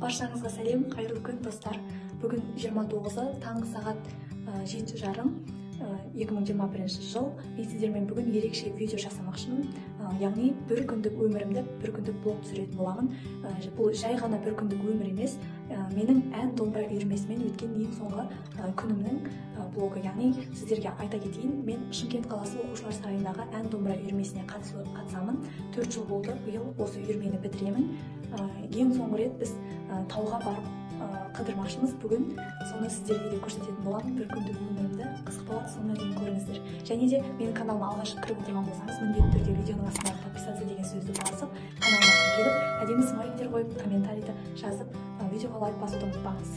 Баршаңызға сәлем, қайырлы күн достар. Бүгін 29-ы, таңғы сағат 7:30, 2021 жыл. Мен сіздермен бүгін ерекше видео жасамақшымын. Яғни бір күндік өмірімді, бір күндік блог түсіретін боламын. Бұл жай ғана бір күндік өмір емес, менің ән домбыра үйірмесімен өткен ең соңғы күнімнің блогы. Яғни сіздерге айта кетейін, мен Шымкент қаласы оқушылар сарайындағы ән домбыра үйірмесіне қатысамын. 4 жыл болды, биыл осы үйірмені бітіремін. Ең соңғы рет біз тауға барып қыдырмақшымыз бүгін. Соны сіздерге де көрсететін боламын. Бір күндік өмірімді, қызық болады, соңына дейін көріңіздер. Және де менің каналыма алғаш кіріп отырған болсаңыз, міндетті түрде видеоның астына подписаться деген сөзді басып, каналыма тіркеліп, әдемі смайликтер қойып, комментарийді жазып, видеоға лайк басуды ұмытпаңыз.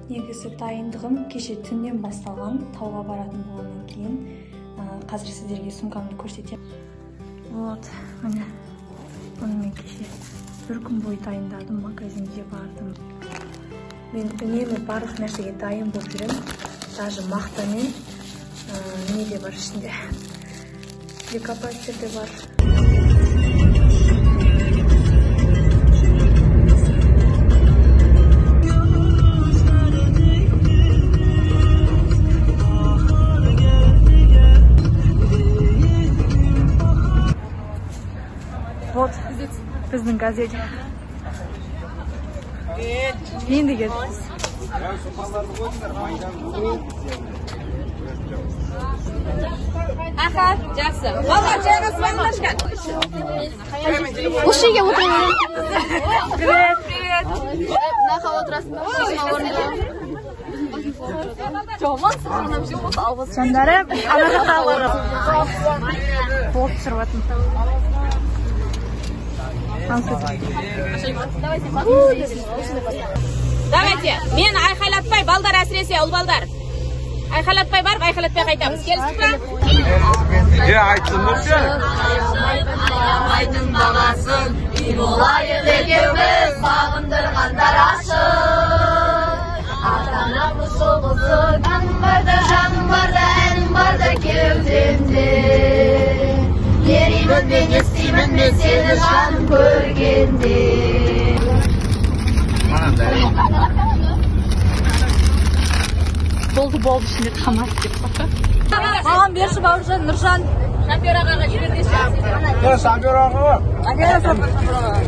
Негізі дайындығым кеше түннен басталған, тауға баратын болғаннан кейін. Қазір сіздерге сумкамды көрсетемін. Вот, міне, бұны мен кеше бір күн бойы дайындадым, магазинге бардым. Мен үнемі барлық нәрсеге дайын болып жүремін. Даже мақтамен не де бар ішінде. Лейкопластырь де бар. Вот, біздің газель. Енді келдік. Аха, жақсы. Балға жайғасып. Осы жерге отырайын. Привет. Привет. Мына отырасың ба? Жаман сықырлап жүр, осы албас. Жандары, ана жақта отырып. Болып түсіріп жатырмын. Давайте, мен айқайлатпай, балдар әсіресе, ұл балдар. Айқайлатпай барып, айқайлатпай қайтамыз. Келістік па? Е, айтсын Нұржан. Аямайтын бағасын, үй болайық екеуміз, бағындырғандар ашық. Ата-анамыз жол болсын, әнім барда, жаным барда, әнім барда кеудемде. Еримін мен, естимін мен сені жаным көргенде. Болды, болды, ішінде тамақ деп. Маған берші, Бауыржан, Нұржан. Шампер ағаға жібердеші. Шампер аға.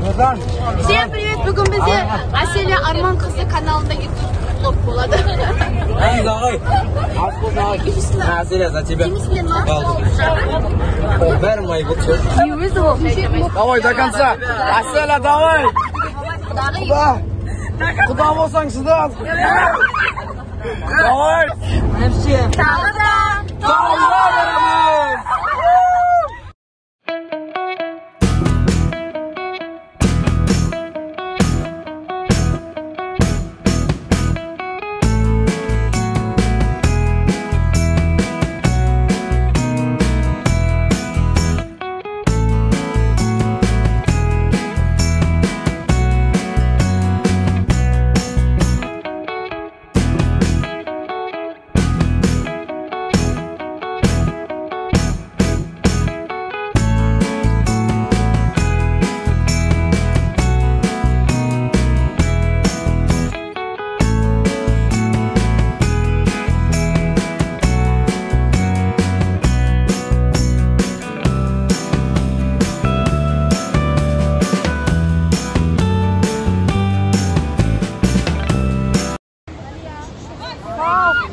Нұржан. Всем привет, бүгін бізде Әселя Арман қызы каналында YouTube блог болады. Ағай, Әселя, за тебя. Бәрі май болды. Давай, до конца. Әселя, давай. Құда. Құда болсаң, сюда. Давай. Тағы да. Тауға барамыз.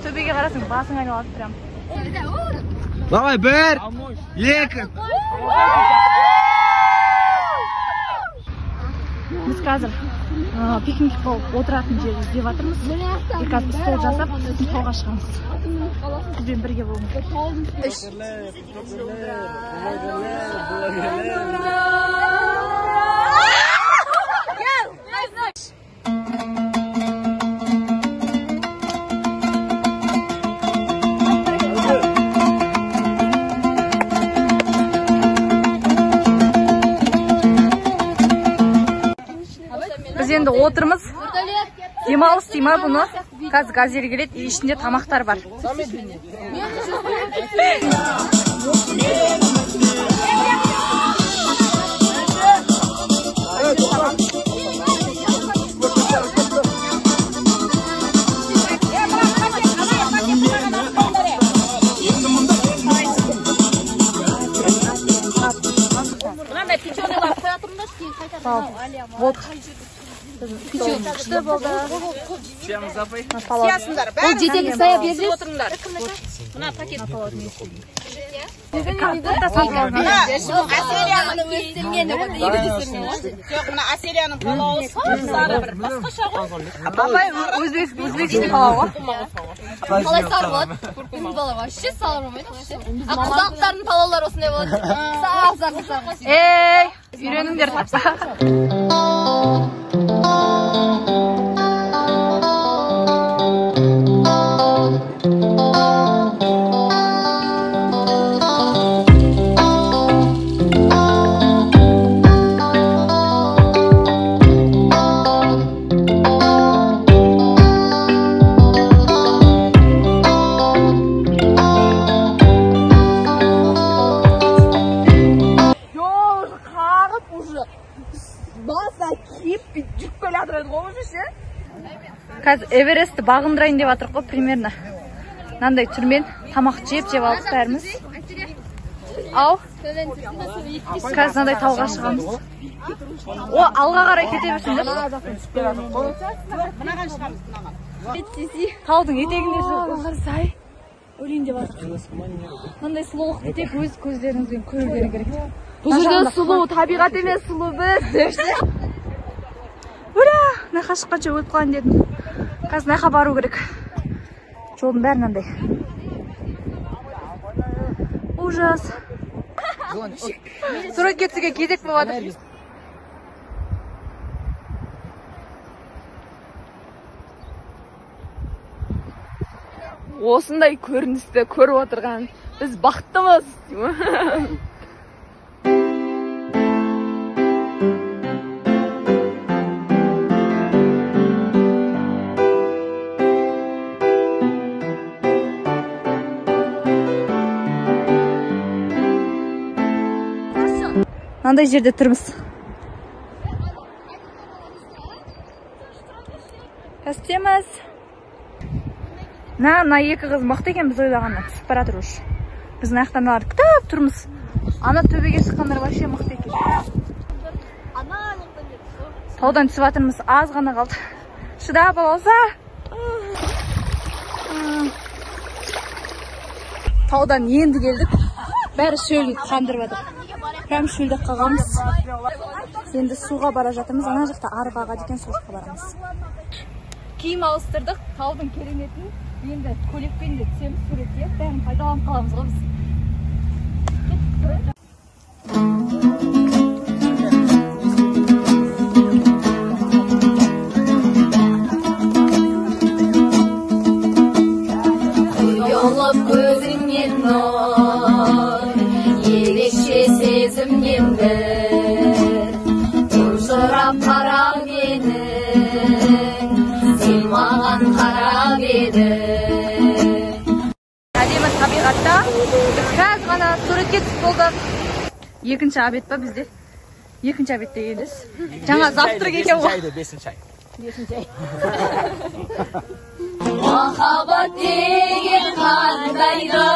Төбеге қарасаң, басың айналады прям. Давай, бір, екі. Біз қазір пикник болып отыратын жер іздеп жатырмыз. И қазір стол жасап, сосын тауға шығамыз. Бізбен бірге болыңыздар. Біз енді отырмыз. Демалыс дей ма бұны? Қазір газель келеді, ішінде тамақтар бар. Вот. Күшті болды. Сиясыңдар, бәрі жетеді сая берді. Отырыңдар. Мына пакет. Жоқ, мына Аселияның палауы сары бір басқаша ғой. Апай, өзбекше палау ғой. Қалай сары болады? Біздің палау вообще сары болмайды. А қазақтардың палаулары осындай болады. Сары, сары. Ей, үйреніңдер тапса. Қазір Эверестті бағындырайын деп жатырық қой, примерно. Мынандай түрмен тамақ жеп алдық бәріміз. Ау. Қазір мынандай тауға шығамыз. О, алға қарай кете берсіңдер. Таудың етегінде жүріп. Өлейін деп жатырық. Мынандай сұлулықты тек өз көздеріңізбен көрулері керек. Бұл жерде сұлу табиғат емес, сұлу біз. Ура! Нақа шыққанша өліп қалайын дедім. Қазір нақа бару керек. Жолдың бәрі мынандай. Ужас. Суретке түсуге кезек болып жатыр. Осындай көріністі көріп отырған біз бақыттымыз. Мынандай жерде тұрмыз. Кәстеміз. Мына екі қыз мықты екен, біз ойлағаннан түсіп бара жатыр уж. Біз мына жақтан алар күтіп тұрмыз. Ана төбеге шыққандар вообще мықты екен. Таудан түсіп жатырмыз, аз ғана қалды. Шыдап алса. Таудан енді келдік. Бәрі шөлін қандырып жатыр. Прям шөлдеп қалғанбыз. Енді суға бара жатырмыз. Ана жақта арық ағады екен, сол жаққа барамыз. Киім ауыстырдық, таудың кереметін. Енді көйлекпен де түсеміз суретке. Бәрін пайдаланып қаламыз ғой біз. Ұялып көзіңнен нұр, ерекше сезімнен бір, тұнжырап қарап едің, сен маған қарап едің. Әдемі табиғатта біз қазір ғана суретке түсіп болдық. Екінші обед па бізде? Екінші обед дегеніміз. Жаңа завтрак екен ғой. Бесінші ай. Махаббат деген қандайды,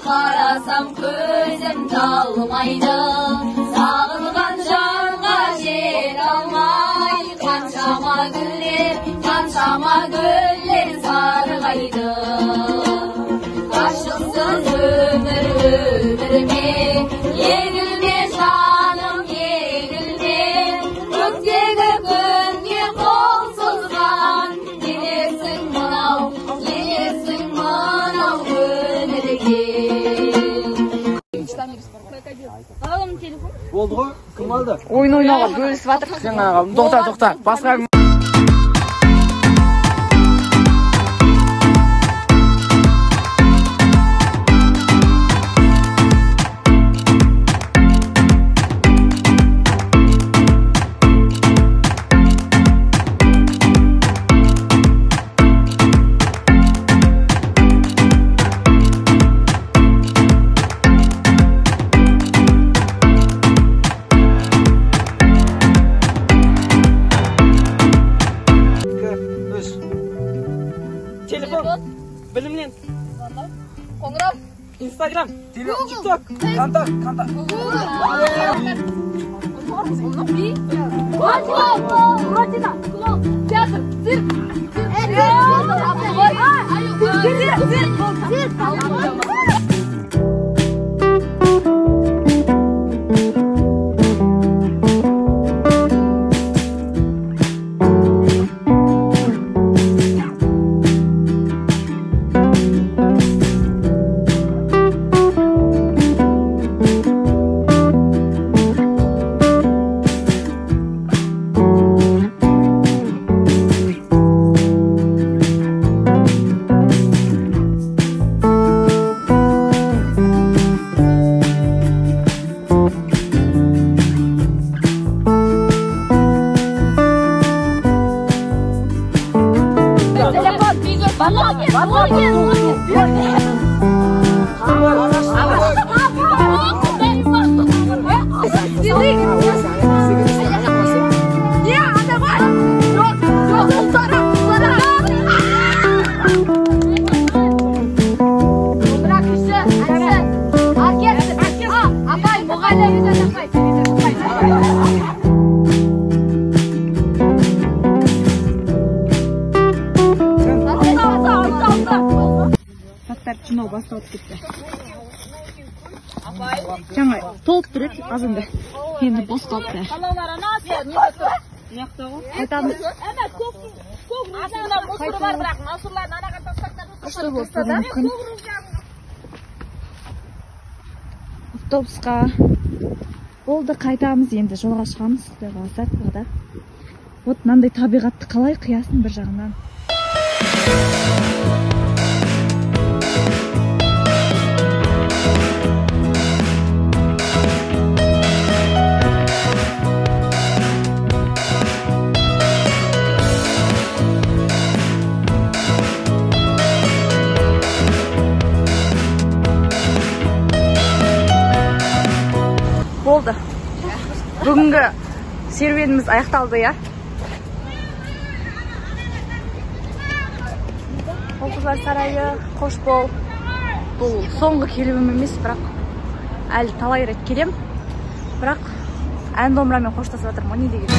қарасам көзім талмайды, сағынған жанға жете алмай, қаншама гүлдер, қаншама гүлдер сарғайды. Ғашықсыз өмір өмірме, егілме жаным, егілме, көктегі күнге қол созған, елесің мынау, елесің мынау өмірге. Болды ғой, кім қалды? Ойын ойнауға бөлісіп жатыр. Сен ғана қалдың. Тоқта, тоқта. Басқа Телефон, білімнен, Қоңырау, Инстаграм, ТикТок, Контакт, Контакт. Google. Театр, цирк. Жинау басталып кетті. Жаңа толып тұр еді азанда. Енді бос қалыпты. Қайтамыз. Күшті болды бүгінгі күн. Автобусқа болды, қайтамыз енді, жолға шығамыз, Құдай қаласа тағы да. Вот мынандай табиғатты қалай қиясың бір жағынан. Болды. Бүгінгі серуеніміз аяқталды, иә? Оқушылар сарайы, қош бол. Бұл соңғы келуім емес, бірақ әлі талай рет келем. Бірақ ән домбырамен қоштасып жатырмын, не деген.